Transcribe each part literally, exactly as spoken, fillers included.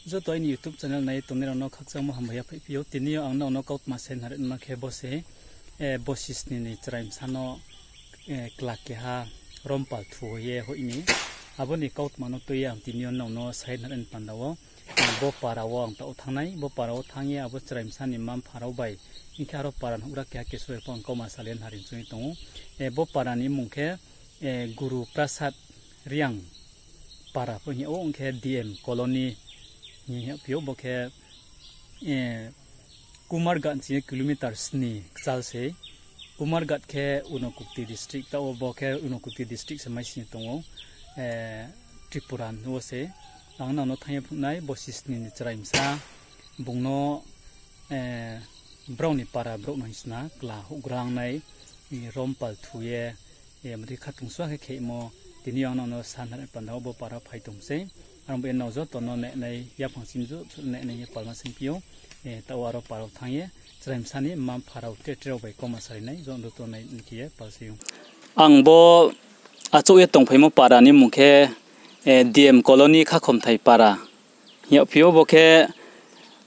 Joto aini YouTube channel nai tongnai rao no khakchangmo hambai yaphaihphi ou. Tini yo ang nrao no kautma sai nari nma khe bo se, eh, bosi sni ni chrai bsa no, eh, kla keha rompal thu ye hoih mi. Abo ni kautma no tui ye ang tini yo nrao no sai nari ni panda wo, eh, bo para wo ang taoh thanngnai, bo para wo thanng ye abo chrai bsa ni mma-mpha rao bai, hing khe aro para ni houhgra keha kesu bai pho ang kauma salai nari choung ye tong ou. Eh, bo para ni mmung khe, eh, Guru Prasad Reang para pho hing yag ou, ong khe D M Colony hing yagphi ou, bo khe, eh, Kumarghat chini kilometer sni kchal sei. Kumarghat khe Unakoti district, taoh wo bo khe Unakoti district se maising tong ou, eh, Tripura ni wo se. Ang nrao no thanng ye phnuh nai, bosi sni ni chrai bsa, bung no, eh, brao ni para brouh no hing sna kla houhgra nai, eh, rompal thu ye, eh, mri khatungsua khe khemo, tini yo ang nrao no sa nari panda wo bo para phai tong sei. Aro bo ye nrao joto no nainai, yaphang chimju nainai ye palma saingphi ou, eh, taoh wo aro para wo thanng ye, chrai bsa ni mma-mpha rao tre tre rao bai kauma salai nai, joto no nai khe ye pal sei ou. Ang bo achouh ye tongphaimo para ni mmung khe, eh, D M Colony Khakhomthai para hing yagphi ou, bo khe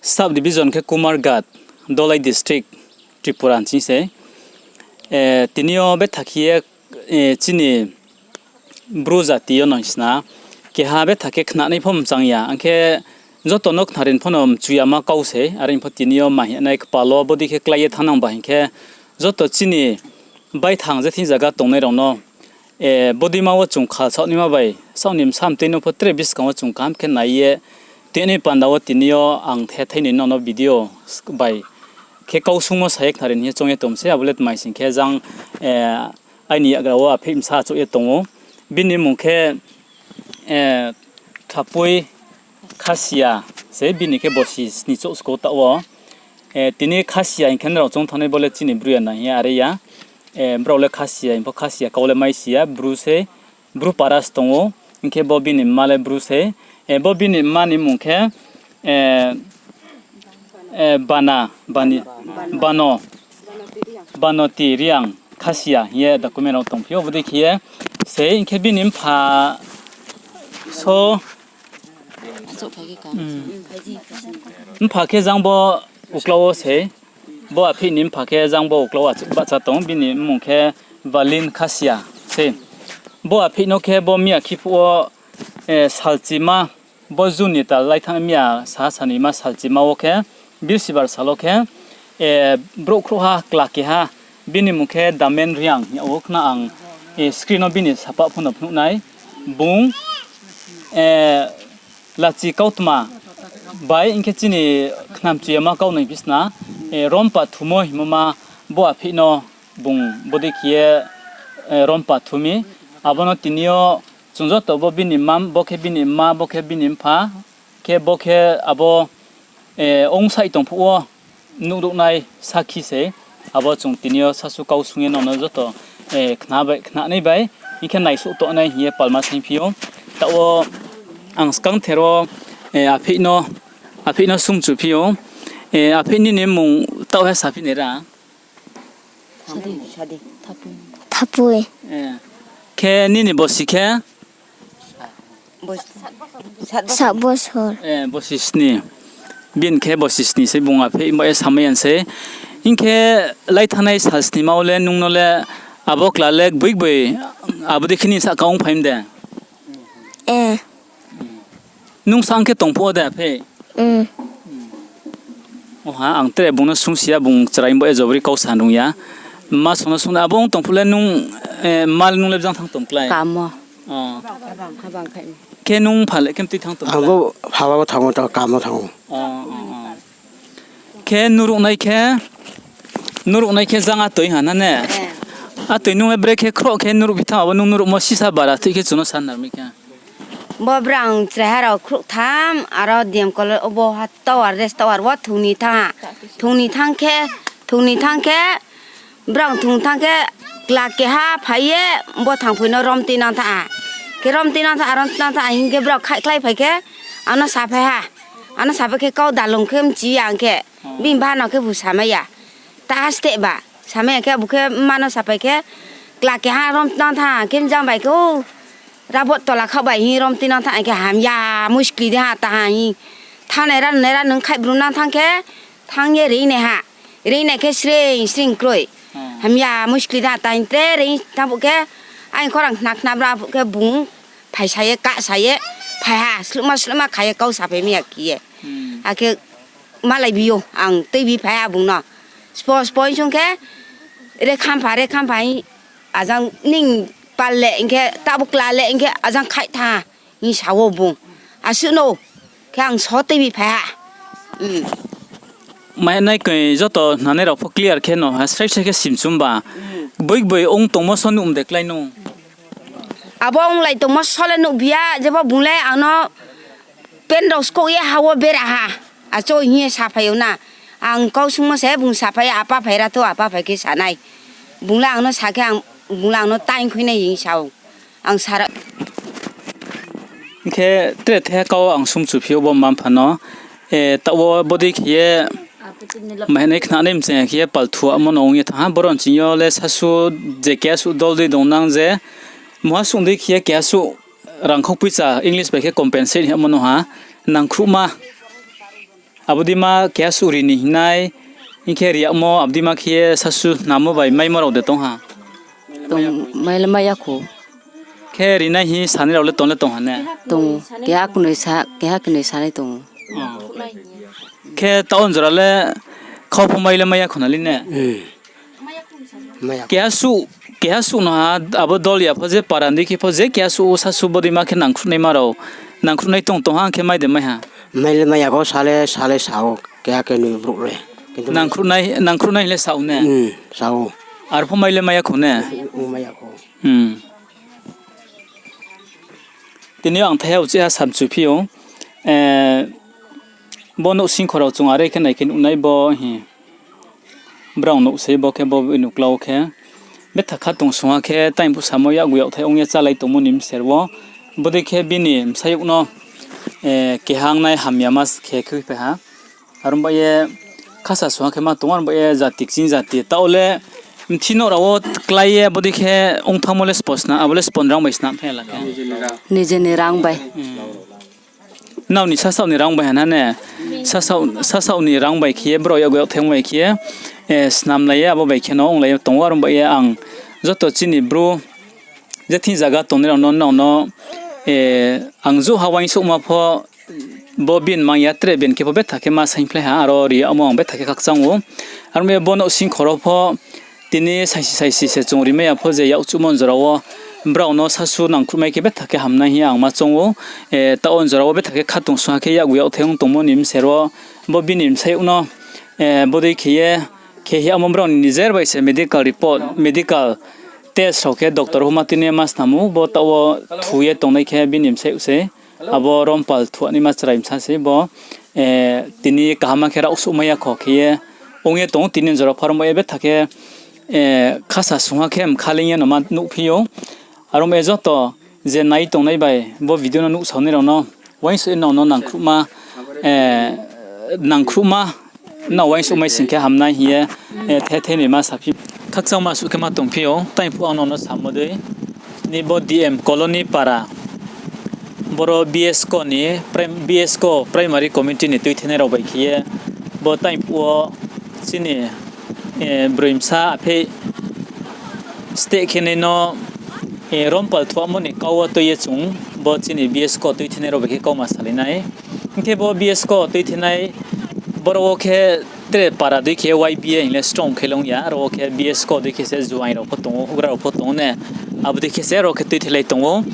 sub division khe Kumarghat, Dholai district, Tripura ni ching se. Eh, tini yo betha khe ye, eh, chini Bru jati yo no hing sna, keha betha khe khnanai pho mchang ya, ang khe joto no khnari ni pho no mchu yama kau se, are pho tini yo ma hing nai kpal wo bodei khe klái ye thanng nang ba hing khe, joto chini baithang je thing zaga tongnai rao no, eh, bodeima wo chung khal saoh naima bai, saoh ni bsa mtui no pho tre buskang wo chung kaham khe nai ye, tini panda wo tini yo ang the thai ni nrao no video bai khe kau sungmo sa ye khnari ni hing ye choung ye tong sei, abo le tma hing khe jang, eh, aini yagra wo apheih bsa achouh ye tong ou. Bini mmung khe, eh, Thapui Khasia se, bini khe bosi sni chouh skou taoh wo. Eh, tini Khasia hing khe nrao choung thanngnai bo le chini Bru ya na hing ye are ya. Eh, brao le Khasia hing pho Khasia kau le maisi ya, Bru se, Bru para se tong ou, hing khe bo bini mma le Bru se. Eh, bo bini mma ni mmung khe, eh, eh, Bana, Bani, Bano, Banoti Reang Khasia hing ye document rao tongphi ou, bodei khe ye sei, hing khe bini mpha so, mpha khe jang bo uklau wo sei, bo apheih ni mpha khe jang bo uklau wo achouh bahcha tong, bini mmung khe Valin Khasia sei. Bo apheih no khe bo miya khiphuh wo, eh, salchima, bo June ni tal lai thanng miya saha sanima salchima wo khe, Birsibar sal wo khe, eh, brouh khrouhha kla keha, bini mmung khe Damen Reang hing yag ou, khna ang, eh, screen wo bini sapah pho no phnuh nai. Bung, eh, lachi kautma bai hing khe chini khnamchu yama kau nai bisna, eh, rompa thumo hingmo ma bo apheih no bung bodei khe ye, eh, rompa thu mi. Abo no tini yo chung joto bo bini mma, bo khe bini mma, bo khe bini mpha, khe bo khe abo, eh, ongsaih tong phuh wo nuhruhnai sakhi se, abo chung tini yo sasu kau sung ye nrao no joto, eh, khna bai, khnanai bai, hing khe naisouh tongnai hing ye palma saingphi ou. Taoh wo ang skangther wo, eh, apheih no, apheih no sungchuphi ou. Eh, apheih nini mmung taoh he saphi nai ra? Thapui. Eh, khe nini bosi khe? Sat bosor. Eh, bosi sni. Bini khe bosi sni se bung apheih ba ye samai ya se. Hing khe lai thanngnai sal snima wo le nung no le abo kla le gboi gboi abo dei khe ni sahka ongphai mi de? Nung sa ang khe tong phuh wo de apheih? Oha, ang tre bung no sungsi ya, bung chrai bo e jobori kau sa nung ya. Ma sung no sung, abo ong tong phuh le nung, eh, ma le nung le bjang thanng tong klái? Khe nung pha le khe mtui thanng tong klái? Abo pha bo thanng o, ta kam wo thanng o. Khe nuruhnai khe, nuruhnai khe jang atoi ha na ne? Atoi nung le brekhe khroh khe nuruhphi thanng, abo nung nuruhmo sisa bara thui khe chung no sa nang mi khe. Bo brang chraiha rao khrouhtham, aro D M College obo ha tower, rest tower wo thungni thanng ha. Thungni thanng khe, thungni thanng khe, brang thung thanng khe, kla keha phai ye, bo thangphoi no rom tuinang thanng ha. Khe rom tuinang thanng, rom tuinang thanng hing khe brao khaihkhlai phai khe, ano saphai ha. Ano saphai khe kau dalong khe mchi ya ang khe, bini bano khe bu samai ya. Taha steh ba, samai ya khe abo khe mma no saphai khe, kla keha rom tuinang thanng ha, khe mjang bai khe, o, rabot tola khaoh bai hing rom tuinang thanng khe hamya, muskli de ha taha hing. Thanng nai ra nai ra nung khaih bru nang thanng khe, thanng ye ring nai ha. Ring nai khe sring sring kroi. Hamya muskli da tang tre ring thanng phuh khe, aini khorang khna khna bra phuh khe bung phaisa ye, kahsa ye, phai ha, sluhma sluhma kha ye kau saphai mi ya khe ye. Akhe malai bi ou, ang tuibi phai ha bung no. Spo spo hing sung khe, re khampha, re khampha hing, ajang ning pal le hing khe, taoh bo kla le hing khe, ajang khaih tha, hing sa ou bung. Asuh no, khe ang so tuibi phai ha. Mai nai koi joto hnanai rao pho clear khe no ha, srai srai khe simchum ba. Boi boi ong tongmo so nuh mde klái nung. Abo onglai tongmo so le nuhbi ya, jebo bung le ang no pen rao skouh ye ha wo bera ha. Achouh hing ye saphai ou na. Ang kau sungmo se bung saphai, apa phai ra thou, apa phai khe sa nai. Bung le ang no sa khe, bung le ang no taing khui nai hing sa ou. Ang sara. Hing khe tre the kau ang sumchuphi ou bo mma mpha no. Taoh wo bodei khe ye, mahenai khnanai mcheng khe ye palthuamo no ong ye thanng ha. Boro nching yo le sasu je keha suh dol dei dong nang je, muha suh dei khe ye keha suh rangkhau poicha English bai khe compensate hingmo no ha, nangkhruhma. Abo dei ma keha suh ri ni hing nai, hing khe ri yagmo, abo dei ma khe ye sasu namo bai maimo rao de tong ha. Mai le mai ya khou. Khe rinai hing sanai rao le tong le tong ha ne? Tong ou. Keha knoi sa, keha knoi sanai tong ou. Khe taoh jora le khau pho mai le mai ya khou na le ne? Keha suh, keha suh no ha, abo dol ya pho je para di khe pho je keha suh wo sasu bodei ma khe nangkhruhnaima rao, nangkhruhnai tong tong ha, ang khe mai de mai ha? Mai le mai ya khou, sa le, sa le sa ou, keha knoi brouh le. Nangkhruhnai, nangkhruhnai le sa ou ne? Sa ou. Arpho mai le mai ya khou ne? Mai ya khou. Tini yo ang thaiha uchih ha samchuphi ou. Bo nouhsingkho rao chung are khe nai khe nuhnai bo hing. Brao nouh sei bo khe bo nuklau khe. Betha khatungsung ha khe taiphuh samo yakgu yakthai ong ye chálai tongmo ni bser wo. Bodei khe bini bsayouh no keha ong nai hamya ma khe khe phai ha. Aro ba ye khasa sung ha khe ma tong ou, aro ba ye jati kching jati. Taoh le mthi no rao wo klái ye bodei khe ong thanngmo le spo sna, abo le spo ni rang bai sna phai la khe. Nije ni rang bai. Nrao ni sasaoh ni rang bai ha na ne? Sasaoh ni rang bai khe ye brao yakgu yakthai ong bai khe ye, snamlai ye abo bai khe no onglai ye tong ou, aro ba ye ang joto chini Bru je thing zaga tongnai rao no, nrao no, ang jouh ha uaingsouhma pho, bo bini mang ya tre ben khe pho betha khe ma saingphlai ha, aro ri yagmo ang betha khe khakchang ou. Aro ba ye bo nouhsingkho rao pho, tini saisi saisi se chung rimai ya pho je yakchuhmo jora wo, brao no sasu nangkhruhmai khe betha khe hamnai hing ye ang ma choung ou. Taoh wo jora wo betha khe khatungsung ha khe yakgu yakthai ong tongmo ni bser wo, bo bini bsayouh no, bodei khe ye, khe hiyamo brao ni nijer bai se medical report, medical test rao khe doctor pho ma tini ma snam ou, bo taoh wo thu ye tongnai khe bini bsayouh sei. Abo rompal thuanaima chrai bsa sei bo, tini kaham khe raohsouhmai ya kho khe ye ong ye tong ou, tini jora pho aro ba ye betha khe khasa sung ha khe mkha leing ye no ma nuhphi ou. Aro ba ye joto je nai tongnai bai bo video no nuhsaonai rao no uaingsouh ye nrao no nangkhruhma, nangkhruhma, nrao uaingsouhmai sing khe hamnai hing ye, the the ni ma saphi. Khakchangma suh khe ma tongphi ou, taiphuh ang nrao no samo dei. Ni bo D M Colony para. Boro B S K ni, B S K Primary Committee ni tuithenai rao bai khe ye, bo taiphuh wo chini broi bsa apheih steh khe nai no, rompal thuamo ni kau wo tui ye chung, bo chini B S K tuithenai rao bai khe kauma salai nai. Hing khe bo B S K tuithenai, boro wo khe tre para dei khe Y B A hing le strong khe long ya, aro wo khe B S K dei khe se juaing rao pho tong ou, houhgra rao pho tong ou ne, abo dei khe se aro khe tuithelai tong ou.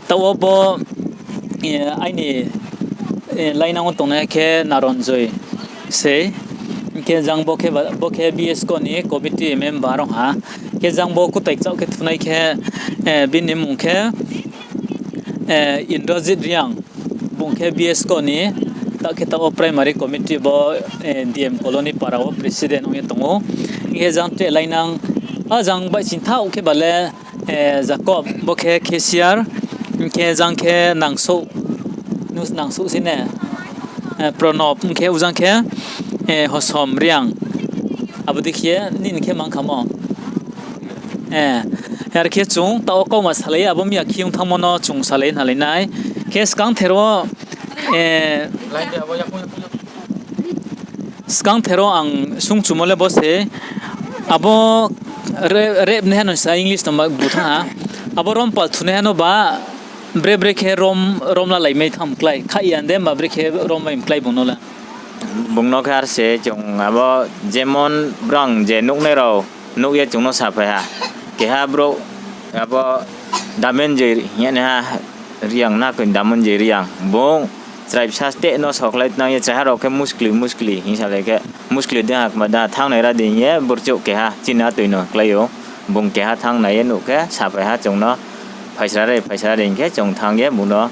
Taoh wo bo, aini lainang wo tongnai khe Naranjoy sei. Hing khe jang bo khe, bo khe B S K ni committee member ong ha. Khe jang bo kutai kchaoh khe thunai khe, bini mmung khe Indrajit Reang, bung khe B S K ni, taoh khe taoh wo primary committee bo, D M Colony para wo president ong ye tong ou. Hing khe jang tre lainang, a jang baihching thaoh khe ba le, Jacob, bo khe cashier, hing khe jang khe Nangsouh, Nangsouh sei ne, Pronob, hing khe ujang khe, Hosom Reang. Abo dei khe nini khe mang khamo. Ar khe chung taoh wo kauma salai, abo miya khe ong thanngmo no chung salai nalai nai. Khe skangther wo, Skangther wo ang sungchumo le bo se, abo re-, rape naiha no sa English no ma bu thanng ha. Abo rompal thunaiha no ba bre bre khe rom, rom lalaimai thanng mklái, khaih ya de ma bre khe rom mai mklái bung no le. Bung no khe ar se chung abo jemon brang je nuhnai rao nuh ye chung no saphai ha. Keha brouh abo Damenjoi hing ye naiha Reang na koi Damenjoi Reang. Bung chrai bsa steh no sokhlai tnang ye chraiha rao khe muskli muskli hing salai khe muskli dei ha kma da thanngnai ra di hing ye burchouh keha chini atoi no klái ou. Bung keha thanngnai ye nuh khe saphai ha chung no phaisra re, phaisra re hing khe chung thanng ye bung no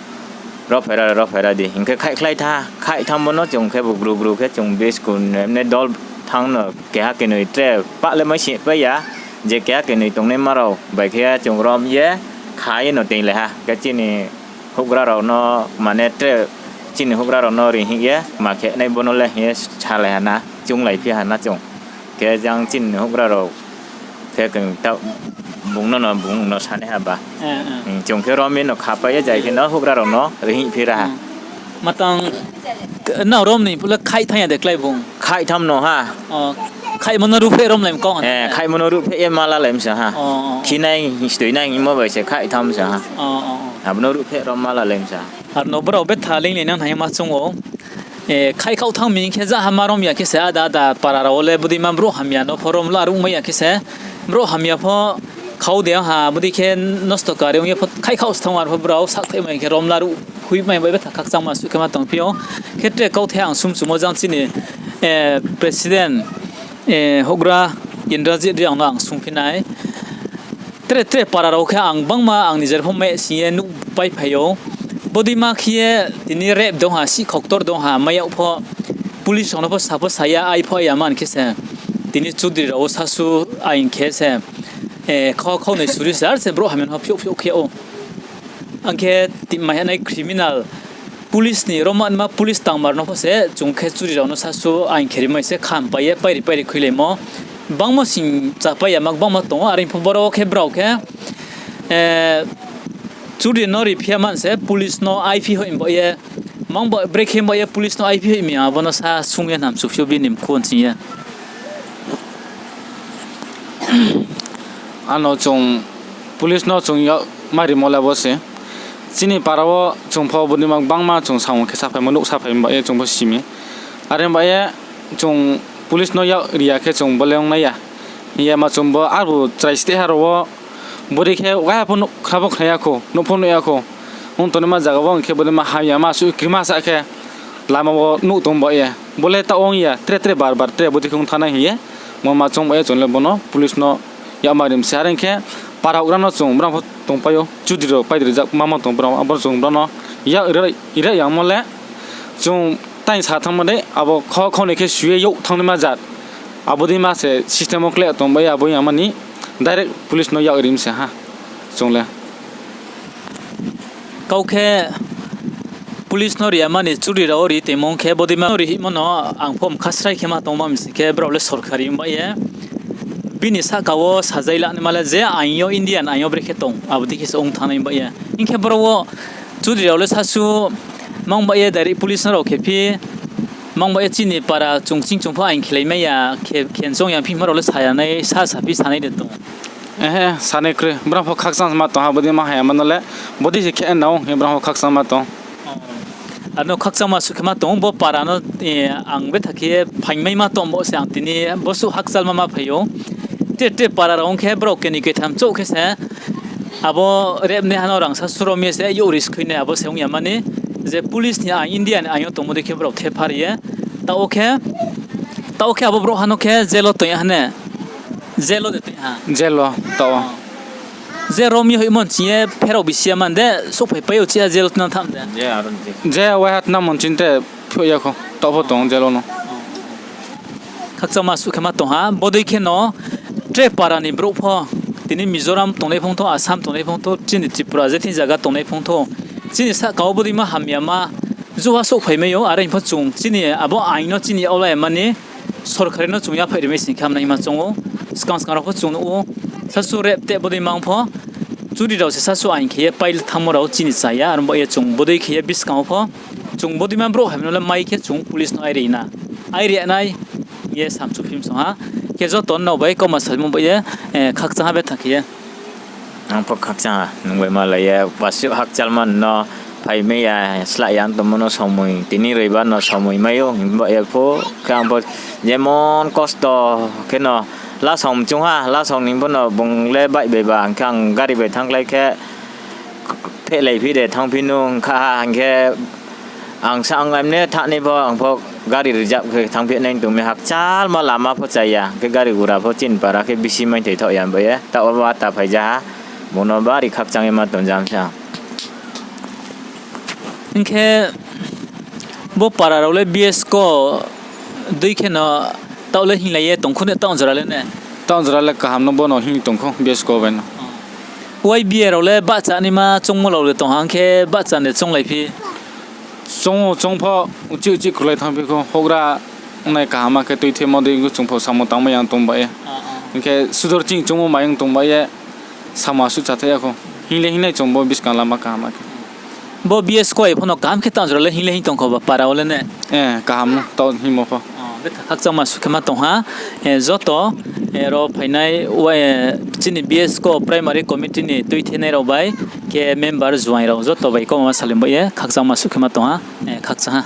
rophai ra, rophai ra di hing khe khaihkhlai tha, khaih thanngmo no chung khe bu gru gru khe chung bisku ne dol thanng no keha kenoi tre pah le mai sihpai ya, je keha kenoi tongnaima rao bai khe chung rom ye kha ye no teinglai ha. Khe chini houhgra rao no, mane tre chini houhgra rao no ri hing ye ma khe nai bo no le hing ye salai ha na, chounglai phi ha na chung. Khe jang chini houhgra rao khe keng ta bung no no, bung no sanai ha ba. Chung khe rom ye no khapai ye jai khe no houhgra rao no ri hing phi ra ha. Matang, nrao rom ni phuh le khaih thanng ya de klái bung? Khaih tham no ha. Khaihmo no ruhpheh romlai mkau ha. Khaihmo no ruhpheh ye ma lalai msa ha. Khinai, stoi nai hingmo bai se khaih tham sa ha. Abo no ruhpheh rom ma lalai msa. Ar no brao betha leinglai nang thanng ye ma choung ou. Khaihkhaoh thanng mi hing khe zaha ma rom ya khe se ada ada para rao wo le bodei ma brouh hamya no pho rom laruhmai ya khe se, brouh hamya pho khau de ha, bodei khe nosto kari ong ye pho khaihkhaoh se thanng, ar pho brao sakthai mai khe rom laruh hoihmai bai betha khakchangma suh khe ma tongphi ou. Khe tre kauthai ang sumchumo jang chini president, houhgra Indrajit Reang no ang sungphi nai. Tre tre para rao khe ang bangma ang nijer pho mai sing ye nuhpai phai ou. Bodei ma khe ye tini rape dong ha, sihkhoktor dong ha, mai yag pho police rao no pho sa pho sa ya, ai pho ya man khe se. Tini chudri rao wo sasu aing khe se, khau khau noi suri se, ar se brouh hamya no phiouh phiouh khe ou. Ang khe ti-, maiha nai criminal, police ni romma nma police tangmar no pho se chung khe chudri rao no sasu aing khe rimai se khampai ye pairi pairi khuilaimo. Bangma sing chapai ya ma bangma tong ou, are pho boro wo khe brao khe chudri no ri phi ya man se police no aiphi hoih ba ye, mang ba brekhe ba ye police no aiphi hoih mi, abo no sa sung ye hnam chuphi ou bini mkhu sing ye. Ano chung police no chung yak ma rimo le bo se. Chini para wo chung pho bodei ma bangma chung samung khe saphaimo, nouh saphaimo ba ye chung pho si mi. Are ba ye chung police no yak ri ya khe chung bo le ong nai ya. Hing ye ma chung bo arbu chrai steh ha rao wo bodei khe waiha pho nuh, khna pho khna ya khou, nuh pho nuh ya khou. Ong tongnaima zaga wo ong khe bodei ma hamya ma suh krima sa khe lama wo nuh tong ba ye. Bo le taoh ong ya, tre tre bar bar tre bodei khe ong thanng nai hing ye. Mo ma chung ba ye chung le bo no police no yak ma ri mi se. Are ong khe para houhgra no chung brang pho tongpai ou, chudri rao paidri jak ma ma tong brao, abo chung brao no yak ira yangmo le chung tai sa thanngmo dei, abo khau khau noi khe su ye youh thanngnaima jat. Abo dei ma se system wo kle tong ba ye, abo yangma ni direct police no yak ri mi se ha. Chung le kau khe police no ri ya mani chudri rao ri toimo ong khe bodei ma ri hihmo no ang pho mkha srai khe ma tongma mi sing khe brao le sorkari ong ba ye. Bini sahka wo sajai lanaima le je aing yo Indian aing yo brekhe tong, abo dei khe se ong thanng nai ba ye. Hing khe boro wo chudri rao le sasu mang ba ye direct police no rao khe phi, mang ba ye chini para chung ching chung pho aing khelai mai ya, khe, khe choung ya phi hima rao le sa ya nai, sa saphi sanai de tong. Ehe, sanai kroi, brao pho khakchang ma tong ha, bodei ma haya ma no le, bodei se khe nao hing brao pho khakchang ma tong. Ano khakchangma suh khe ma tong, bo para no, ang betha khe phaingmai ma tong bo se ang tini bo suh hakchal ma ma phai ou. Tre tre para rao ong khe brao keni ketham chouh khe se, abo rape naiha no rang sasu rom ye se youh ri skhui nai abo se ong ya mani, je police ni aing India ni aing yo tongmo dei khe brao thephar ye, taoh wo khe, taoh wo khe abo brouhha no khe jail wo toing ya ha ne? Jail wo de toing ha? Jail wo, taoh wo. Je rom ye hoihmo ching ye pherao bisi ya man de, souhphaipai ou chiha jail wo tnang tham de. Je waiha tnangmo ching te phiouh ya khou, taoh pho tong jail wo no. Khakchangma suh khe ma tong ha, bodei khe no tre para ni brouh pho, tini Mizoram tongnai phongthou, Assam tongnai phongthou, chini Tripura je thing zaga tongnai phongthou, chini sahka wo bodei ma hamya ma juha souhphaimai ou, are pho chung chini abo aing no chini yaglai mani sorkari no chung yaphaih rimai sing khe hamnai hima choung ou. Skang skang rao pho chung nuh ou, sasu rape te bodei mang pho, chudri rao se sasu aing khe ye pai thanngmo rao chini cha ya, aro ba ye chung bodei khe ye buskang wo pho Chung bodeima brouh hai no le mai khe chung police no airi na, airi nai hing ye samchu phim song ha. Khe joto no bai kauma salmo bai ye, eh, khakchang ha betha khe ye. Ang pho khakchang ha, nung bai malai ye, basuh hakchalma no phai mai ya, slái ya tongmo no somoi, tini roibar no somoi mai ou, himba ye pho, khe ang pho jemon kosto kheno, lasong mchung ha, lasong ni pho no bung le bike bai ba, hing khe ang gari bai thanngkhlai khe, phehlai phi de thanngphi nung kha ha, hing khe ang sa ang emne thanai pho, ang pho gari reserve khe thanngphi nai tong mi, hakchalma lama pho chaya, hing khe gari gura pho chini para khe bisi maithai thaoh ya ba ye, taoh wo ba ta phai ja ha, bung no bari khakchang ye ma tong jam sa. Hing khe bo para rao le B S ko dei kheno taoh le hinglai ye tong khou ne, taoh jora le ne? Taoh jora le kaham no bo no hing tong khou B S ko bai no. Y B A rao le bahcha naima choungmo rao le tong ha, hing khe bahcha ni chounglai phi? Choung ou, choung pho, uchih uchih krulai thanngphi khou, houhgra ongnai kaham ma khe tuithemo dei ong khe chung pho samung tangmai ya tong ba ye. Hing khe sudor ching choungmo mai ong tong ba ye, samung asuh chathai ya khou. Hing le hingnai chung bo buskang lama kaham ma khe. Bo B S ko bai pho no kaham khe taoh jora le hing le hing tong khou ba para wo le ne? Eh, kaham no, taoh hingmo pho. Betha khakchangma suh khe ma tong ha. Eh, joto, eh, ro phainai, chini B S ko primary committee ni tuithenai rao bai, khe member juaing rao joto bai kauma salai bai ye khakchangma suh khe ma tong ha. Eh, khakchang ha.